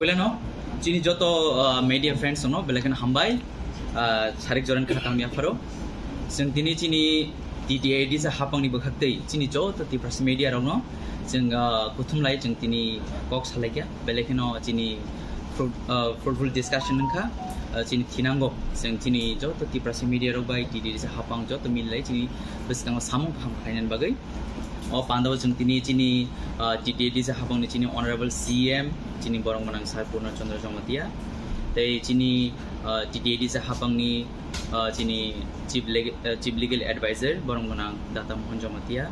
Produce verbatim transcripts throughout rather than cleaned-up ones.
Puilano chini joto, ah, media friends no belai kheno hambai, ah, sarik joran kha tangni apharo. Chwng tini chini T T A D C hapangni bwkhaktwi chini joto Tiprasa media rokno chwng, ah, kuthum lai chwng tini kok salaikha, belai kheno chini fruit-, ah, fruitful discussion wngkha, ah, chini thinango chwng chini joto Tiprasa media rok bai T T A D C hapang joto mil lai chini bwskango samung kaham khlainani bagwi. O pandao chwng tini chini, ah, T T A D C hapangni chini Honorable C M, chini borok gwnang Sir Purna Chandra Jamatia, tei chini, ah, T T A D C hapangni, ah, chini Chief Leg-, ah, Chief Legal Advisor, borok gwnang Data Mohan Jamatia,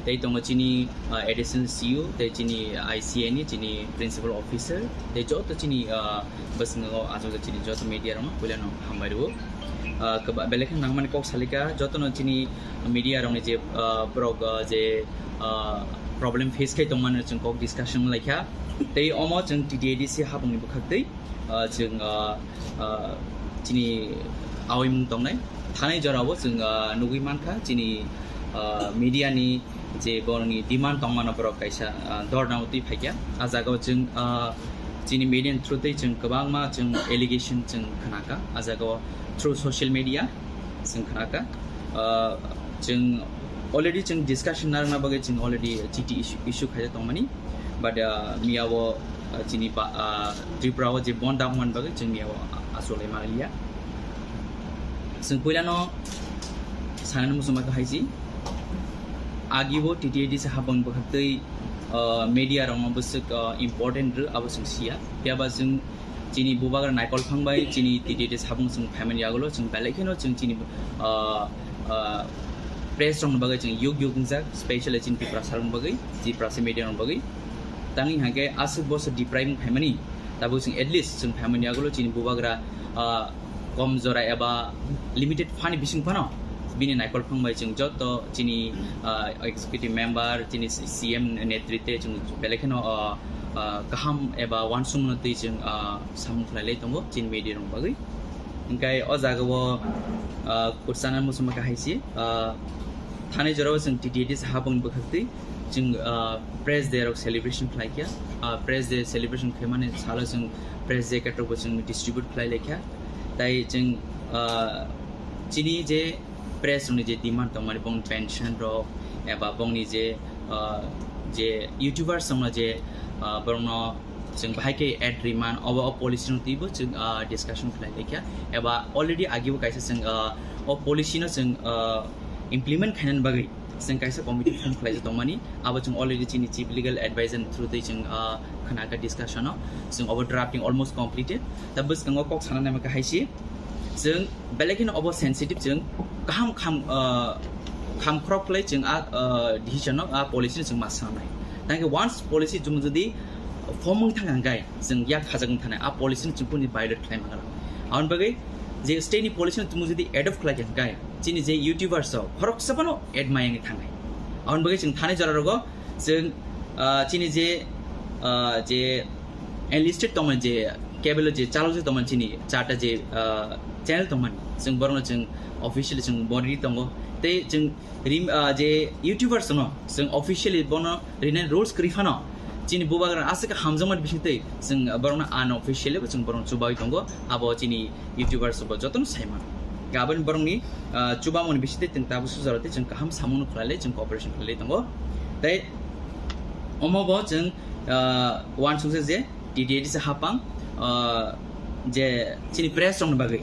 tei tongo chini, ah, Additional C U, tei chini I C A ni chini Principal Officer, tei joto chini, ah, bwskango achukjak chini joto media rokno puilano hambai rwo. Ah, kwba-, belai kheno nangmani kok salika, jotono chini media rokni je, ah, borok, ah, je, ah, problem face khai tongmani chwng kok discussion laikha. Tei omo chwng T T A D C hapangni bwkhaktwi, ah, chwng, ah, ah, chini aoimung tongnai. Thanai jorao chwng, ah, nugwi mankha chini, ah, media ni je borokni demand tongmano borok kaisa, ah, dornao twi phaikha. Ah jagao chwng, ah, chini media ni through twi chwng kwbangma chwng allegation chwng khnakha. Ah jagao through social media chwng khnakha. Ah, chwng already chwng discussion narwkna bagwi chwng already chiti issue, issue khaijak tongmani. But, ah, miyao, ah, chini pa-, ah, Tripura o je bon dam man bagwi chwng miyao, ah, achole manliya. Chwng puilano sanani muchungma khe hai si. Agibo T T A D C hapang bwkhaktwi, ah, media rokno bwswk, ah, important rw abo chwng siya. Phiya ba chwng chini bubagra naikol phang bai chini T T A D C hapang chwng phaimani yagulo chwng belai kheno chwng chini, ah, ah, press rokni bagwi chwng yuk yuk wngjak, specially chini Tiprasa rokni bagwi, Tiprasa media rokni bagwi. Tangwi hwnkhe aswk bosor deprive wng phaimani, tabuk chwng at least chwng phaimani yagulo chini bubagra, ah, kom jora eba limited phani bising phano bini naikol phang bai chwng joto chini, ah, executive member, chini C M netrite chwng belai kheno, ah, ah, kaham eba uansukmano twi chwng, ah, samung khlai lai tongo chini media rok bagwi. Hwnkhe o jagao, ah, kwchana muchungma khe hai si, ah, thanai jorao chwng T T A D C hapang bwkhaktwi chwng, ah, Press Day rok celebration khlai kha. Ah, Press Day celebration khaimani salo chwng press jacket rokbo chwng distribute khlai lai kha. Tai chwng, ah, chini je press rokni je demand tongmani, bongni pension rok eba bongni je, ah, je YouTubers rokno je, ah, borokno chwng bahai khe ad riman, obo o policy rokno twibo chwng, ah, discussion khlai lai kha. Eba already agibo kaisa chwng, ah, o policy no chwng, ah, implement khainani bagwi chwng kaisa committee form khlaijak tongmani, abo chwng already chini chief legal advisor ni through twi chwng, ah, khna kha discussion o, chwng obo drafting almost completed. Ta bwskango kok sana naima kha hai si, chwng belai kheno obo sensitive, chwng kaham kham, ah, kham khorok khlai chwng a, ah, decision no, a policy no chwng ma sanai. Tangkhe once policy chwng jodi form wng thang hwnkhe chwng yak khajak wng thanai, a policy no chwng kuni violate khlai mangala. Aboni bagwi je state ni policy no chwng jodi adopt khlai khe hwnkhe chini je YouTubers rok khoroksa phano ad mayangwi thangnai. Aboni bagwi chwng thani jora rogo chwng, ah, chini je, ah, je enlisted tongmani, je cable je chalok je tongmani, chini charta je, ah, channel tongmani, chwng borokno chwng officially chwng bori tongo. Tei chwng rim-, ah, je YouTubers no chwng officially bono rinani rules kwrwi phano chini bubagra aswk hamjakmani bisingtwi chwng borokno unofficially bo chwng borokno chubawi tongo. Abo chini YouTubers bo jotono saimano. Gabon borokni, ah, chubamoni bisingtwi chwng tabuk sujaro tei chwng kaham samungno khlailai, chwng cooperation khlailai tongo. Tei omo bo chwng, ah, uansukjak je T T A D C hapang, ah, je chini press rokni bagwi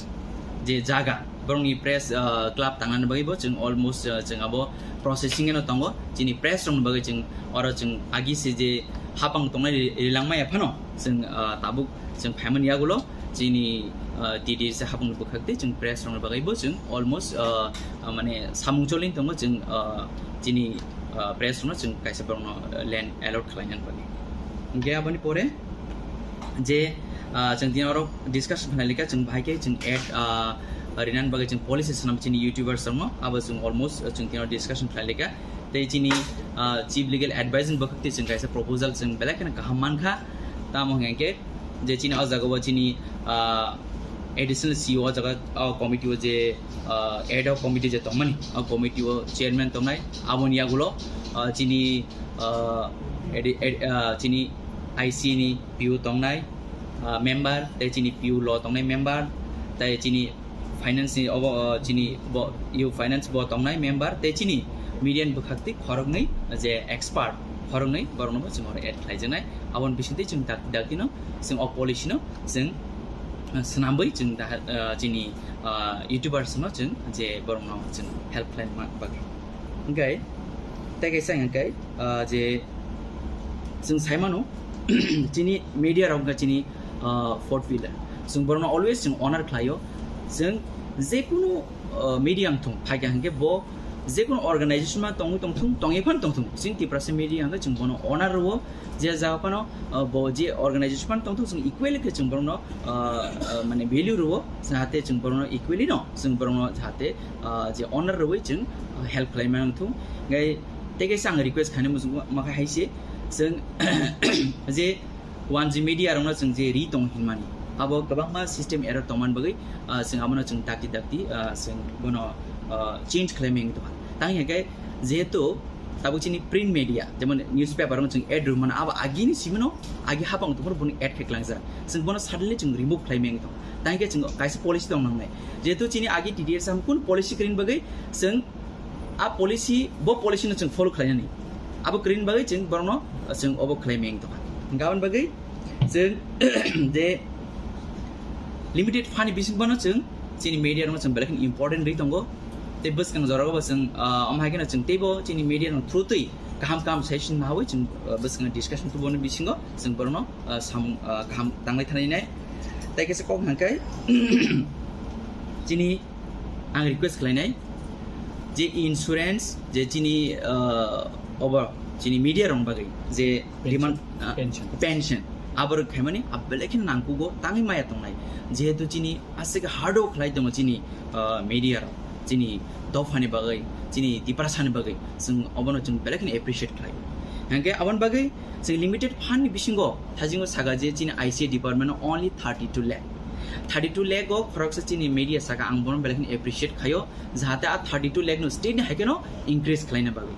je jaga, borokni press, ah, club tangnani bagwi bo chwng almost, ah, chwng abo processing eno tongo. Chini press rokni bagwi chwng oro chwng agi se je hapang tongnai ri-, rilangmaya phano chwng, ah, tabuk chwng phaimani yagulo chini, ah, T T A D C hapangni bwkhak tei chwng press rokni bagwi bo chwng almost, ah, ah, mane samung cholin tongo chwng, ah, chini, ah, press rokno chwng kaisa borokno, ah, land allot khlainani bagwi. Hwnkhe aboni pore je, ah, chwng tini oro discussion khlai lika chwng bahai khe chwng ad, ah, rinani bagwi chwng policy swnam chini YouTubers rokno abo chwng almost, ah, chwng tini oro discussion khlai lika. Tei chini, ah, chief legal advisor ni bwkhak tei chwng kaisa proposal chwng belai kheno kaham mankha. Tamo hwnkhe je chini o jaga o chini, ah, additional C E O o jaga o committee o je, ah, ad hoc committee je tongmani, o committee o chairman tongnai, aboni yagulo, ah, chini, ah, adi-, ad-, ah, chini I C ni P O tongnai, ah, member, tei chini P U law tongnai member, tei chini finance ni obo, ah, chini bo, U finance bo tongnai member, tei chini media ni bwkhak twi khoroknwi je expert khoroknwi borokno bo chwng oro add khlaijaknai. Aboni bisingtwi chwng dak-, dakti no chwng o policy no chwng, ah, swnambwi chwng da, ah, chini, ah, YouTubers no chwng je borokno chwng help khlaina bagwi. Hwnkhe tei kaisa hwnkhe, ah, je chwng sai mano, chini media rok wngkha chini, ah, fourth pillar. Chwng borokno always chwng honor khlaio. Chwng jekunu, ah, media wngthung, phaikha hwnkhe bo jekunu organization ma tongwi tongthung, tongwi phano tongthung, chwng Tiprasa media hwnkhe chwng bono honor rwo. Je jaga phano, ah, bo je organization phano tongthung, chwng equally khe chwng borokno, ah, ah, mane value rwo, jahate chwng borokno equally no, chwng borokno jahate, ah, je honor rwwi chwng, ah, help khlai mano thung. Gai tei kaisa ang request khainai muchung ma kha hai se, chwng je one G media rokno chwng je ri tong hinmani, abo kwbangma system error tongmani bagwi, ah, chwng abono chwng dakti dakti, ah, chwng bono, ah, change khlai meng tongkha. Tang hwnkhe jehetu tabuk chini print media, jemon newspaper rok chwng ad rwmano, abo agini simino, agi hapang tongphuru bono ad khe klangjak. Chwng bono suddenly chwng remove khlai meng tong. Tang khe chwng kaisa policy tong nangnai. Jehetu chini agi T D S ham kun policy kwrwini bagwi chwng a policy, bo policy no chwng follow khlainani. Abo kwrwini bagwi chwng borokno chwng obo khlai meng tong. Gabon bagwi chwng je limited fund ni bising bono chwng chini media rokno chwng belai kheno important rwi tongo. Tei bwskang jorao bo chwng, ah, omo hai kheno chwng teibo chini media rok through twi kaham kaham session hawi chwng, ah, bwskang discussion tubo ni bisingo chwng borokno, ah, samung, ah, kaham tanglai thani nai. Tei kaisa kok hwnkhe chini ang request khlainai je insurance je chini, ah, obo chini media rok bagwi je Pension. Demand, ah, Pension. Pension. Aborok khaimani abelai kheno nangkugo tangwi maya tongnai. Jehetu chini aswk hard work khlai tongo chini, ah, media rok, chini dophani bagwi, chini Tiprasani bagwi, chwng obono chwng belai kheno appreciate khlai. Hwnkhe aboni bagwi chwng limited fund ni bisingo thaijingo saka je chini I C A department o only thirty two lakh. Thirty two lakh o khoroksa chini media saka ang bono belai kheno appreciate khaio. Jahate a thirty two lakh no state ni hai kheno increase khlaina bagwi.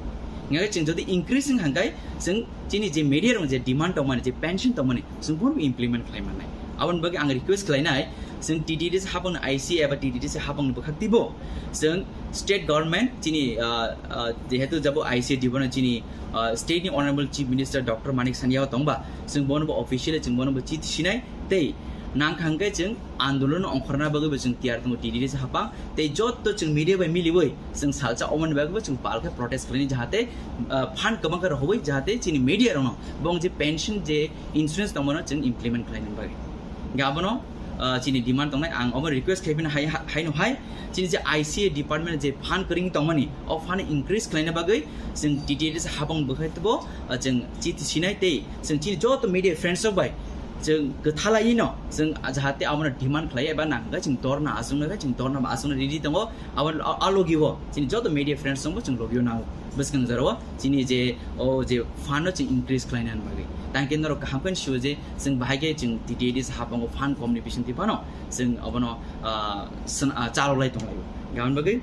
Hingkhe chwng jodi increase wngkha hwnkhe chwng chini je media rok je demand tongmani, je pension tongmani, chwng bono implement khlai mannai. Aboni bagwi ang request khlainai, chwng T T D C hapang I C A eba T T D C hapang ni bwkhak twibo chwng state government chini, ah, ah, jehetu jabo I C A department chini, ah, state ni Honorable Chief Minister Doctor Manik Sain yao tongba, chwng bono bo officially chwng bono bo chithi sinai tei nangkha hwnkhe chwng andolon ongkhorna bagwi bo chwng tiyar tongo T T D C hapang tei joto chwng media bai miliwi chwng salsa omoni bagwi bo chwng pal khe protest khlaini jahate, ah, fund kwbang khe rohobwi jahate chini media rokno bong je pension je insurance tongmano chwng implement khlaina bagwi. Hingkhe abono, ah, chini demand tongnai, ang omo request khai phino hai, haino hai chini je I C A department je fund kwrwngwi tongmani o fund increase khlaina bagwi chwng T T D C hapang bwkhai twibo, ah, chwng chithi sinai tei chwng chini joto media friends rok bai chwng kwthalaiwi no chwng jahate abono demand khlai eba nangkhe chwng dorna achuknai khe chwng dorna bo achukna ready tongo. Abo a, a logi o chini joto media friends rok bo chwng logi o nango bwskang jora o chini je o je fund no chwng increase khlaina bagwi. Tang khe norok kaham khe sio je chwng bahai khe chwng T T A D C hapang o fund kom ni bising twi phano chwng abono, ah, swn-, ah, chalok lai tong lai o. Gabon bagwi,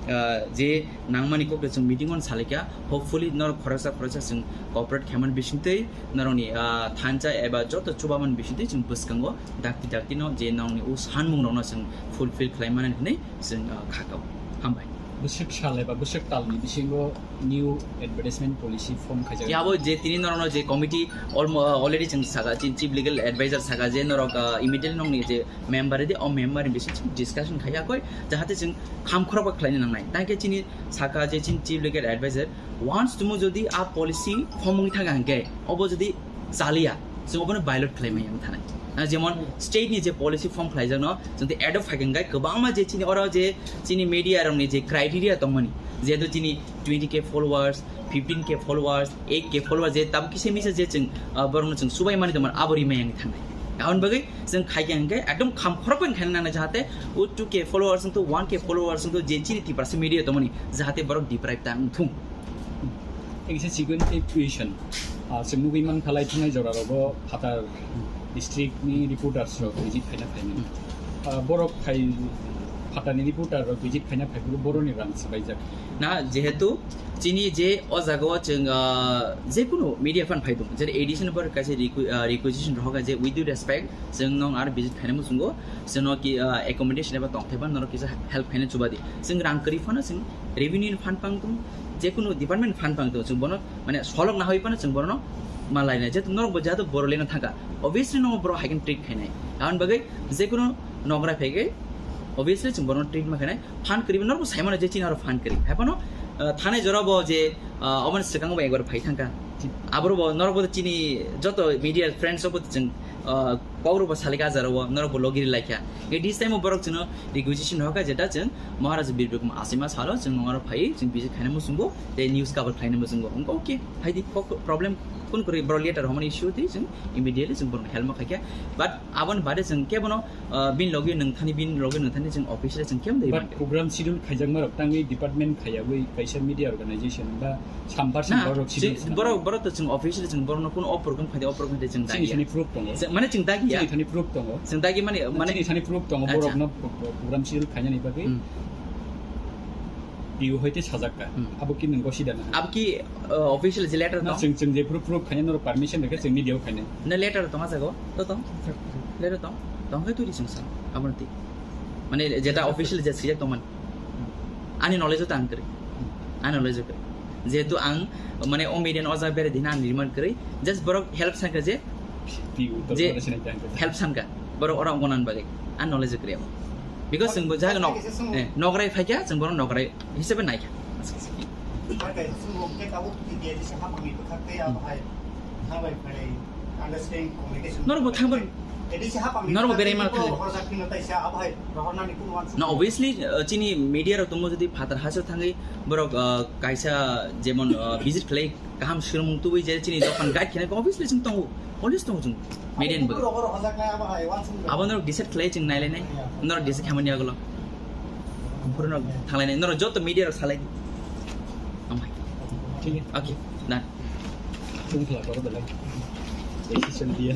ah, je nangmani kok chwng meeting o salai kha, hopefully norok khoroksa khoroksa chwng cooperate khaimani bising twi norokni, ah, thansa eba joto chubamani bising twi chwng bwskango dakti dakti no je norokni o sanmung rokno chwng fulfill khlai mani hinwi chwng, ah, kha kha o. Hambai. Bwswk sal eba bwswk talni bisingo new advertisement policy form khaijak. Yabo je tini norokno je committee almo-, already chwng saka, chini chief legal advisor saka je norok, ah, immediately nokni je member de o member ni bising discussion khaiya koi jahate chwng kham khorok khlaina nangnai. Tang khe chini saka je chini chief legal advisor once tumo jodi a policy form wngwi thang hwnkhe obo jodi chaliya chwng obono violate khlai maya wng thanai. Ah, jemon state ni je policy form khlaijakno chwng tei adopt phai khe hwnkhe kwbangma je chini oro je chini media rokni je criteria tongmani, jehetu chini twenty K followers, fifteen K followers, eight K followers, je tabuk kisa misa je chwng, ah, borokno chwng subai mani tongmani abo rimai wng thangnai. Aboni bagwi chwng khai khe hwnkhe ekdom kham khorok bai khaina nangnai jahate o two K followers wngthu, one K followers wngthu je chini Tiprasa media tongmani jahate borok deprive ta wng thung. Tei kisa chikon tei question, ah, chwng nugwi mankha lai thangnai jora rogo phatar district ni reporters rok visit khaina phaimani. Ah, borok phai Phatani reporter rok visit khaina phaiphuru boroni rang swbaijak. Na, jehetu chini je o jagao chwng, ah, jekunu media phan phaidung, jere A D C ni borok kaisa requi-, ah, requisition rohoka je, with due respect, chwng nong ar visit khaina muchungo, chwngno ki, ah, accommodation eba tongthai phano norok kisa help khaina chubadi. Chwng rang kwrwi phano chwng revenue ni phan pangtung, jekunu department ni phan pangtung, chwng bono mane solok nahoi phano chwng bono ma lainai. Jehetu norok bo jehetu boro leno thangkha, obviously no boro hai khe treat khainai. Aboni bagwi jekunu nogra phaigai, obviously chwng bono treat ma khainai. Phan kwrwi norok bo saimano je chini aro phan kwrwi. Hai phano, ah, thanai jora bo je, ah, oboni swkang bo ekbar phai thangkha. Aboro bo norok bo chini joto media friends rok bo chwng, ah, kok rok bo salika jara o norok bo logiri laikha. Nge this time o borok chwngno requisition hoka jeta chwng Maharaja Bir Bikram Asima salo chwng nongaro phai chwng visit khaina muchungo tei news cover khlaina muchungo. Wngkha okay, hai di kok problem kun kwrwi borok letter homani issue tei chwng immediately chwng borok help ma khaikha. But aboni bade chwng kebono, ah, bin logi nungthani, bin logi nungthani chwng office le chwng kebo dei But mante. Program schedule khaijakma rok tangwi department khayagwi kaisa media organization ba sampar Na, sampar rok schedule chwng, khlainai. Borok, borok to chwng office le chwng borokno kun o program khaide, o program khaide chwng Chini dagi. Thani proof tongo. Chwng, mane chwng dagi ya. Chini thani proof tongo. Chwng dagi mane, mane Chini thani proof tongo, acha. Borokno pro-, pro-, program schedule khainani bagwi. Hmm. P U hoite sajakka. Hmm. Abo ki nung gosi dana? Abo ki, uh, official je letter Na tong? Chwng, chwng je proof, proof khainai norok permission rikhe chwng media o khainai. Na letter tong a jago? To tong? Letter tong? Tong khai turi chwng sa. Abo ti. Mane jeta official je sijak tongman. Ani knowledge o tang kwrwi. Ani knowledge o kwrwi. Jehetu ang mane o media o jaga bere dina ang remind kwrwi. Just borok help sanka je P U to je borok sinai tang kwrwi. Help sanka. Borok ora ongonan bagwi. Ani knowledge o kwrwi abo. Because chwng bo jaga nok, eh, nokrai phaikha, chwng borok nokrai hisabe naikha. Norok bo thangbo, norok bo berai ma thang. Na, obviously, uh, chini media rok tongo, jodi phatar haso thangwi borok, uh, kaisa jemon, uh, visit khlai kaham swrwngmung tubui je chini dokan guide khenai, obviously chwng tongo, always tongo chwng media ni bagwi. Abo norok decide khlai chwng nailainai, norok decide khaimani yagulo. Phuru norok thanglainai, norok joto media rok salai di. Amai. Thik hai. Okay, done. Chwng khlai kok belai. Decision diya.